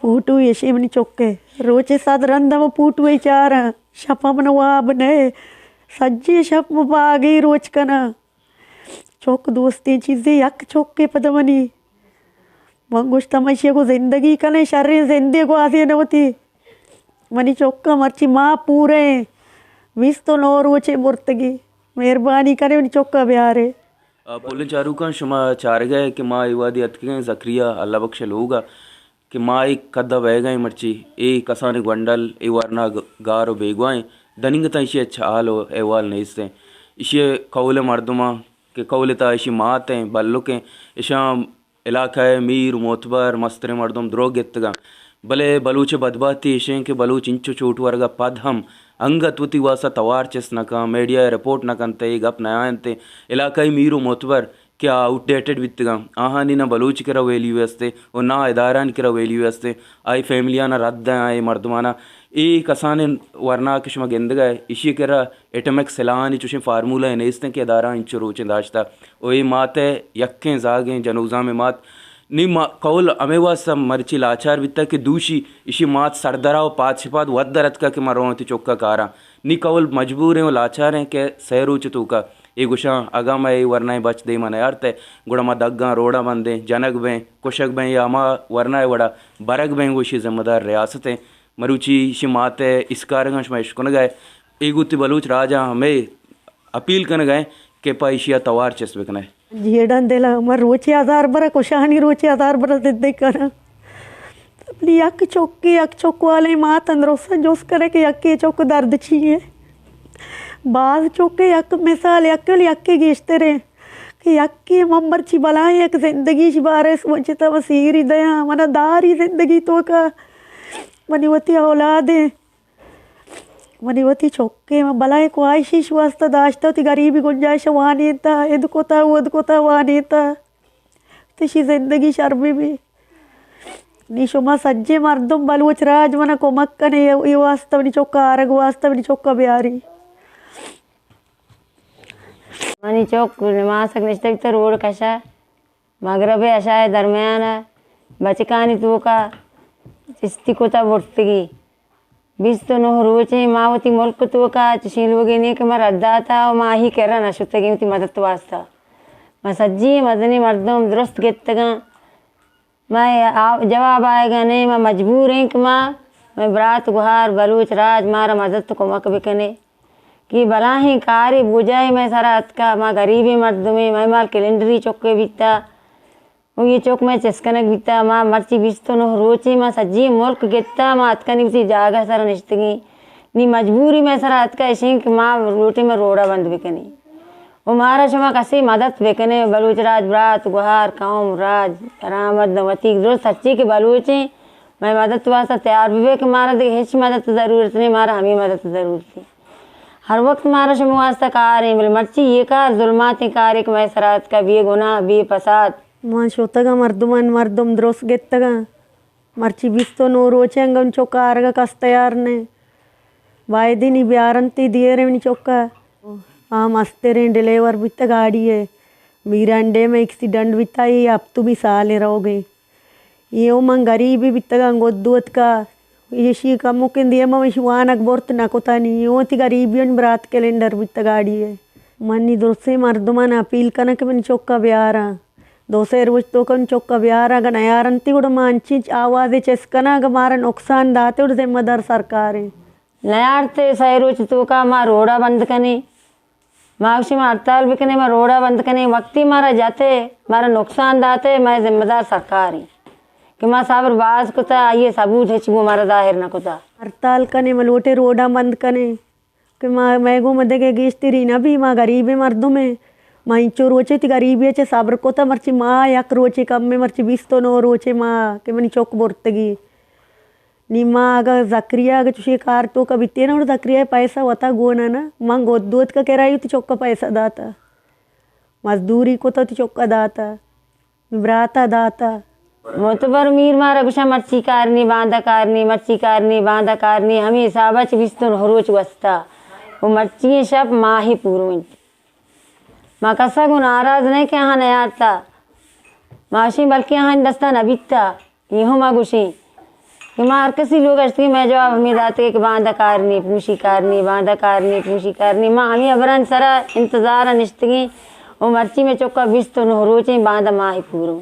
پوٹو ایشی منی چکے، روچے صد رند ہم پوٹو ءَ چاراں، شپ ءَ من واب نہ، سجی شپ من باگی روچ کناں۔ چک دوستیں چیزے، یک چکے پد منی۔ من گوشت، ہمیشی گو زندگی کنے، شریں زندے گوازین وتی۔ منی چکا مرچی ماہ پورے، بیست و نو روچے مرتگی۔ مہربانی کنے منی چکا بیارے۔ آ، پلیں چاروکاں، شما چارگئے کہ ما اے وہدی اتکگیں زکریا اللہ بخش ءِ لوگ ءَ کہ ما اے کد ءَ بئیگئیں، مرچی اے کسانیں گونڈل اے ورنا گ-، گار و بیگواہیں، دننگتاں ایشی ہچ حال و احوال نیستیں۔ ایشی قول مردماں کہ قول تا ایشی ماتیں، بلکیں، اشاں علاقہ ءِ میر و معتبر مستریں مردم دروگ گپتگاں، بلے بلوچ ءِ بدبہتی ایشیں کہ بلوچ انچو چوٹ ورگ ءَ پد ہم انگت وتی واسطہ توار چست نہ کن، میڈیا ءَ رپورٹ نہ کنت، اے گپ نیاینت۔ علاقائی میر و معتبر کہ آ آؤٹ ڈیٹڈ بیتگاں، آہانی نہ بلوچ کرا ویلیو استیں و نہ ادارہانی کرا ویلیو استیں۔ آئی فیملیانا رد دئیں، آئی مردمانا۔ اے کسانیں ورنا کہ شما گندگا، ایشی کرا اٹمک سلاحانی چوشیں فارمولہ نیستیں کہ ادارہ انچو روچیں داشتہ۔ و اے مات ءِ یکیں زاگیں جنوزامیں مات۔ نی ما-، قول ہمے واسطہ مرچی لاچار بیتگ کہ دوشی ایشی مات سردرا و پاد شپاد وت در اتکا کہ من رواں وتی چکا کاراں۔ نی قول مجبوریں و لاچاریں کہ سئے روچ توکا اے گوشاں، اگاں ما اے ورنائیں بچ دیما نیارتہ، گڑا ما دگاں روڈاں بندیں، جنگ بیں، کشگ بیں یا ہما ورنائے وڑا برگ بیں، گوشی ذمہ دار ریاستیں۔ مروچی ایشی مات ءِ اسکارگاں شما اشکنگا۔ اے گوں وتی بلوچ راجاں ہمے اپیل کنگا کہ پہ ایشی ءَ توار چست بکنئے۔ جیڑاں دل ءَ، من روچے ہزار برا کشانی، روچے ہزار برا زندگ کناں۔ اپنی یک چکے، یک چک والے مات اندرستاں جست کنئے کہ یکے چک درد چی ایں۔ باز چکے، یک مثال، یک ولی یکے گیشتریں کہ یکے من مرچی بلاہیں یک زندگی شی بارے سوچتا، من سیری دیاں، منا داری زندگی توکا، منی وتی اولادیں۔ منی وتی چکے، من بلاہیں خواہشی شی واسطہ داشتہ، وتی گریبی گنجائش وانینتا، اد کتا، اود کتا وانینتا۔ تشی زندگی شر بی بی۔ نی شما سجے مردم بلوچ راج منا کمک کنے، اے واسطہ منی چکا آرگ واسطہ منی چکا بیاری۔ منی چک نماسک نشتہ بیتہ روڈ کشا۔ مغرب ءُ عشاء ءِ درمیان ءَ بچکانی توکا چستی کتا برتگی۔ بیست ءُ نہ روچیں ما وتی ملک توکا چشیں لوگے نے کہ ما رد داتا و ما آہی کرا نہ شتگیں وتی مدد واسطہ۔ ما سجی مزنیں مردم درست گپتگاں۔ ما آ-، جواب آیگا نے، ما مجبور ایں کہ ما، مئے برات گہار بلوچ راج مارا مدد و کمک بکنے۔ کہ بلاہیں کارے بوجاہے مئے سرا اتکا، ما گریبیں مردمے، مئے مال کلنڈری چکے بیتا، و یہ چک مئے چست کنگ بیتا، ما مرچی بیست و نہ روچے ما سجی ملک گتا، ما اتکنی وتی جاگہ سرا نشتگیں، نی مجبوری مئے سرا اتکا اشیں کہ ما لوٹیں مئے روڈا بند بکنی و مارا شما کسے مدد بکنے، بلوچ راج برات، گہار، قوم، راج، برآمد، وتی درست ہرچی کہ بلوچیں، مئے مدد واسطہ تیار ببے کہ مارا دگہ ہچ مدد ضرورت نہیں، مارا ہمیں مدد ضرورت ہے۔ ہر وقت مارا شما واسطہ کار ہیں، بلے مرچی یہ کار ظلماتیں کارے کہ مئے سرا اتکا، بے گناہ، بے فساد۔ من شتگاں مردمان، مردم درست گتگاں۔ مرچی بیست و نو روچے انگن چکا آرگا کس تیار نے۔ بایدی نی بیارنتی دیرے منی چکا۔ آ مستریں ڈلیور بیتا گاڑی ہے۔ میران ڈیم ایکسیڈنٹ بیتا، یہ ہفتمی سال روگے۔ ایو من گریبی بیتگاں، گد وتکا ایشی کمکیں دیما ایشی وانگ برت نہ کتانی، ایو وتی گریبیانی برات کلنڈر بیتگ گاڑی ء۔ من نی درسیں مردمان اپیل کناں کہ منی چکا بیاراں، دو سے روچ توکا منی چکا بیاراں، اگاں نیارنتی گڑا ما انچیں آوازے چست کناں، اگاں مارا نقصان داتے گڑا ذمہ دار سرکاریں۔ نیارتے سئے روچ توکا ما روڈا بند کنیں۔ ما گوشیں، ما ہڑتال بکنیں، ما روڈا بند کنیں، وقتی مارا جتے، مارا نقصان داتے، مئے ذمہ دار سرکار ایں کہ ما صبر باز کتا، آئی ء ثبوت ہچ گوں مارا ظاہر نہ کتا۔ ہڑتال کنیں، ما لوٹیں روڈا بند کنیں کہ ما، مئے گوں ما دگہ گیشتری نہ بی، ما غریبیں مردمیں، ما انچو روچے تی غریبی ء چہ صبر کتا، مرچی ما یک روچے کمیں، مرچی بیست و نو روچے ما کہ منی چک برتگی۔ نی ما اگاں زکریا اگاں چوشیں کار توکا بیتین، گڑا زکریا ء پیسہ وتا گون ء نہ، من گد دوتکا کرا وتی چکا پیسہ داتا، مزدوری کتا وتی چکا داتا، براتا داتا۔ معتبر میر مارا گوشا مرچی کارنی، باندا کارنی، مرچی کارنی، باندا کارنی، ہمیں حسابا چہ بیست و نہ روچ گوستا و مرچی شپ ماہے پورو انت۔ ما کسا گوں ناراض نہ کہ آہاں نیارتا، ما گوشیں بلکیں آہانی دستا نہ بیتا، یہ ہم ما گوشیں۔ کہ ما ہر کسی لوگ اشتگیں، مئے جواب ہمیں داتگے کہ باندا کار نی، پوشی کار نی، باندا کار نی، پوشی کار نی۔ ما ہمیں ہبران سرا انتظار نشتگیں۔ و مرچی میں چکا بیست و نہ روچیں، باندا ماہ پورو۔